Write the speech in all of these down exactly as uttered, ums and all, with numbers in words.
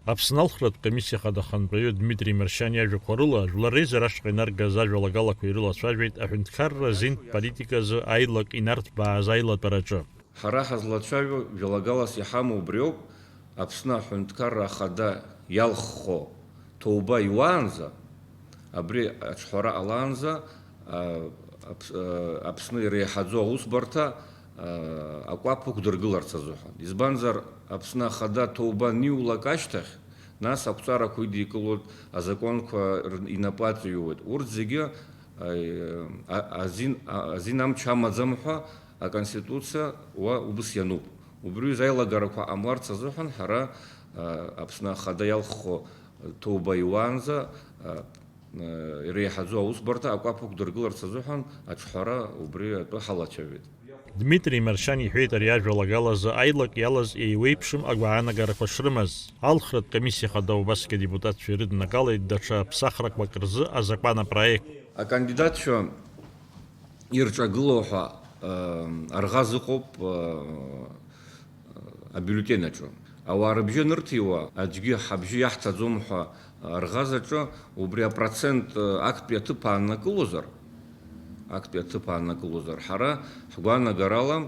Аԥсны алхратә комиссиа хада ахантәаҩы Дмитри Маршьан иажәақәа рыла, жәлар реизара ашҟа инаргаз ажәалагалақәа ирылацәажәеит аҳәынҭқарра азинтә политиказы аилак инарҭбааз аилатәараҿы. Ҳара ҳазлацәажәо, жәалагалас иҳамоу убриоуп, Аԥсны аҳәынҭқарра ахада иалххо ҭоуба иуаанӡа, абри аҿҳәара ҟалаанӡа, а, Аԥс-, а, Аԥсны иреиҳаӡоу аусбарҭа, а, акәаԥ ықәдыргыларц азыҳәан. Избанзар, Аԥсны ахада ҭоуба аниулак ашьҭахь, нас ақәҵарақәа идикылоит, азакәанқәа р-, инапы аҵыҩуеит. Урҭ зегьы, а, а, азин, а, азин амч амаӡам ҳәа аконституциа уа убыс иануп. Убри аҩыза аилагарақәа ҟамларц азыҳәан ҳара, а, Аԥсны ахада иалххо ҭоуба иуаанӡа, а, а, иреиҳаӡоу аусбарҭа акәаԥ ықәдыргыларц азыҳәан аҿҳәара убри атәы ҳалацәажәеит. Дмитри Маршьан иҳәеит ари ажәалагалазы аилак иалаз еиуеиԥшым агәаанагарақәа шрымаз. Алхратә комиссиа хада убасгьы адепутатцәа ирыднагалеит даҽа ԥсахрақәак рзы азакәан апроект. Акандидатцәа ирҿагылоу ҳәа, ы, арӷаз ыҟоуп, ы, абиулетен аҿы. Ауаа рыбжьы анырҭиуа, аӡәгьы ҳабжьы иаҳҭаӡом ҳәа арӷаз аҿы, убри апроцент, ы, актәи аҭыԥ ааннакылозар, актәи аҭыԥ ааннакылозар, ҳара ҳгәаанагарала, ы,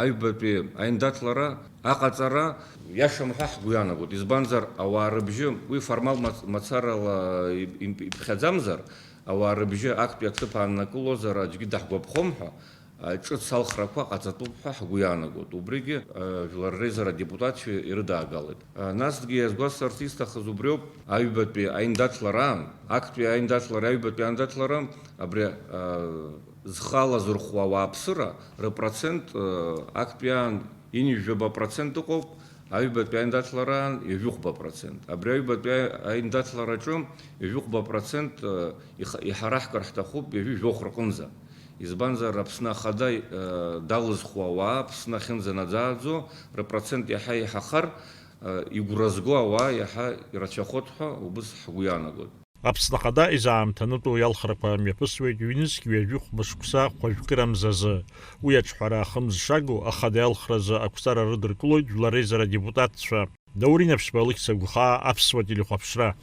аҩбатәи аиндаҭлара аҟаҵара иашам ҳәа ҳгәы иаанагоит. Избанзар, ауаа рыбжьы, уи формал мац-, мацарала иб-, иб-, иԥхьаӡамзар, ауаа рыбжьы актәи аҭыԥ ааннакылозар аӡәгьы даҳгәаԥхом ҳәа, а, ҿыц алхрақәа ҟаҵатәуп ҳәа ҳгәы иаанагоит. Убригьы, а, жәлар реизара адепутатцәа ирыдаагалеит. А, насгьы иазгәасҭарц исҭахыз убриоуп, аҩбатәи аиндаҭлараан, актәи аиндаҭлара, аҩбатәи аиндаҭлара, абри, а, зхы алазырхәуа ауааԥсыра рыпроцент, а, актәи аан ҩынҩажәаба процент ыҟоуп, аҩбатәи аиндаҭлараан ҩажәихәба процент. Абри аҩбатәи аи-, аиндаҭлараҿы ҩажәихәба процент, э, иха-, иҳараҳкыр ҳҭахуп ҩажәи жәохә рҟынӡа. Избанзар, Аԥсны ахада, э, далызхуа ауаа, Аԥсны ахьынӡанаӡааӡо, рыпроцент иаҳа еиҳахар, э, игәра зго ауаа иаҳа ирацәахоит ҳәа убыс ҳгәы иаанагоит. Аԥсны ахада изаамҭанытәу иалхрақәа мҩаԥысуеит ҩнызқь ҩажәи хәба шықәса хәажәкыра мзазы. Уи аҿҳәара ахымз шагу ахада иалхразы ақәҵара рыдыркылоит жәлар реизара адепутатцәа. Даур Инаԥшьба, Алықьса Гәхаа, Аԥсуа телехәаԥшра.